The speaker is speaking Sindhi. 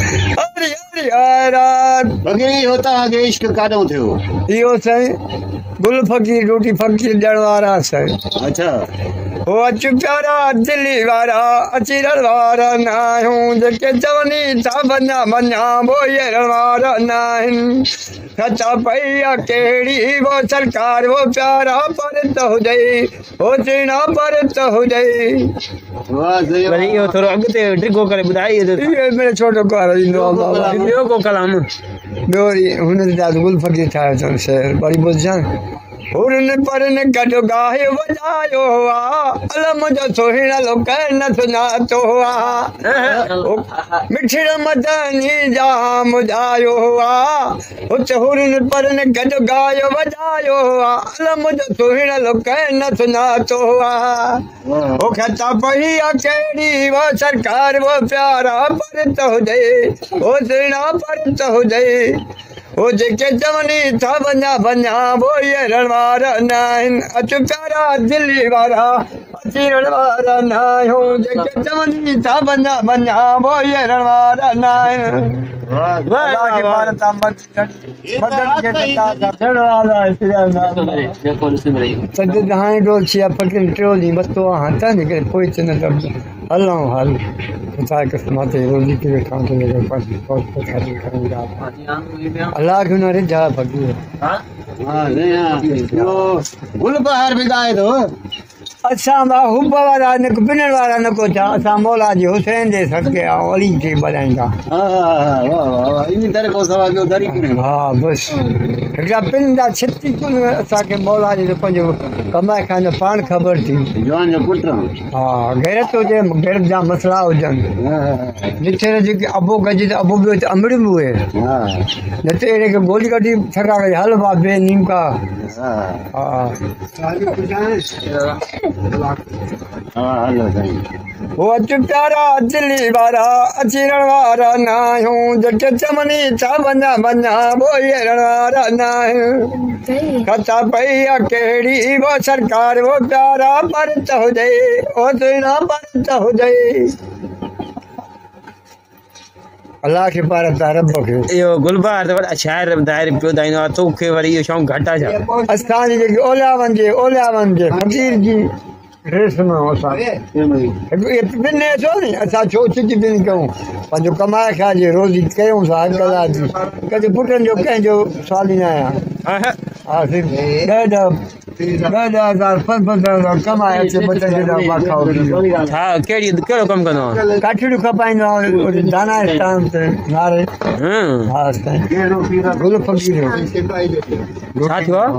هري هري هر. فقير اهو توهان کي عشق ڪاڏئون ٿيو؟ اهو سائين گل فقير روٽي فقير ڏيڻ وارا سائين. اڇا. هو اچ پيارا دلي وارا اچي رڻ وارا نه آهيون جيڪي چوني ٿا وڃان وڃان اهي رڻ وارا نه آهن. خطا پئي آ ڪهڙي وو سرڪار وو پيارا پر ته هجئي هو سهڻا پر ته هجئي. واهه سائين. وري اهو ٿورو اڳتي ڊگهو ڪري ٻڌائي. اهو مڙئي ڇوٽو ڪار ايندو آ بابا. ٻيو ڪو ڪلام؟ ٻيو وري هن جا گل فقير ٺاهيو اٿن شعر وري ٻڌجان. حورن پرن گڏ ڳايو وڄايو آ الم جو سهڻل ڪنهن نه سڃاتو آ مٺڙ مدني جام ڄايو آ هت حورن پرن گڏ ڳايو وڄايو آ الم جو سهڻل ڪنهن نه سڃاتو آ هو خطا پئي آ ڪهڙي وو سرڪار وو پيارا پر ته هجئي هو سهڻا پر ته هجئي هو جيڪي چوني ٿا وڃان وڃان اهي رڻ وارا نه آهن. اچ پيارا دلي وارا اچي رڻ وارا نه آهيون جيڪي چوني ٿا وڃان وڃان اهي رڻ وارا نه آهن. الله کي پار تان سجد هاڻي ڊول ٿي آ فقير ٽيون ڏينهن مستو آهيان تنهن ڪري پوء چون ته هلون هل ڇا قسمت تي روزي تي ويٺا الله کي نه رجها فقير. ها سائين ها. اهو گل بهار به ڳائي ٿو. اسان با حب وارا نه ڪو پنڻ وارا نه ڪو ٿيا اسان مولا جي حسين جي صدقي آئون علي کي ٻڌائيندا. ها ها ها واه واه واه ان در کان سوا ٻيو در ئي ڪونهي. ها بس هڪڙا پن جا ڇتي ڪونه اسان کي مولا جي پنهنجو ڪمائي کائڻ جو پاڻ خبر ٿي. جوان جو پٽ. ها غيرت هجي غيرت جا مسئلا هجن. ها ها جٿي جيڪي ابو گجي ته ابو به امڙيون به اهي. ها نه ته اهڙي کي گولي ڪڍي ٿڪا ڪري هل با بي نيم ڪا. ها ها ها هلو سائين. هو اچ پيارا دلي وارا اچي رڻ وارا نه آهيون جيڪي چوني ٿا وڃان وڃان اهي رڻ وارا نه آهن. خطا پئي آ ڪهڙي وو سرڪار وو پيارا پر ته هجئي او سهڻا پر ته هجئي. الله کي پار تا رب کي. اهو گلبهار ته وڏا شاعر ٻڌائي پيو ٻڌائيندو آهي توکي وري اهو شوق گهٽ آهي ڇا؟ اسان جي جيڪي اولياون جي اولياون جي فقير جي ڊريس ۾ اسان هڪ ٻن ڇو ني اسان ڇو ڇڄ ٻن ڪيون پنهنجو ڪمائي کائجي روزي ڪيون ٿا هڪ الله جي ڪڏهن پٽن جو ڪنهن جو سوالي نه آهيان. ها سائين ڏهه ڏهه ڏهه ڏهه هزار پنج پنج هزار ڪمائي اچي ٻچن جي لاءِ کائو پيئو. ها ڪهڙي ڪهڙو ڪم ڪندو آهين؟ ڪاٺڙيون کپائيندو آهيان دانا اسٽان تي ناري. ها سائين گل فقير. ڇا ٿيو آهي؟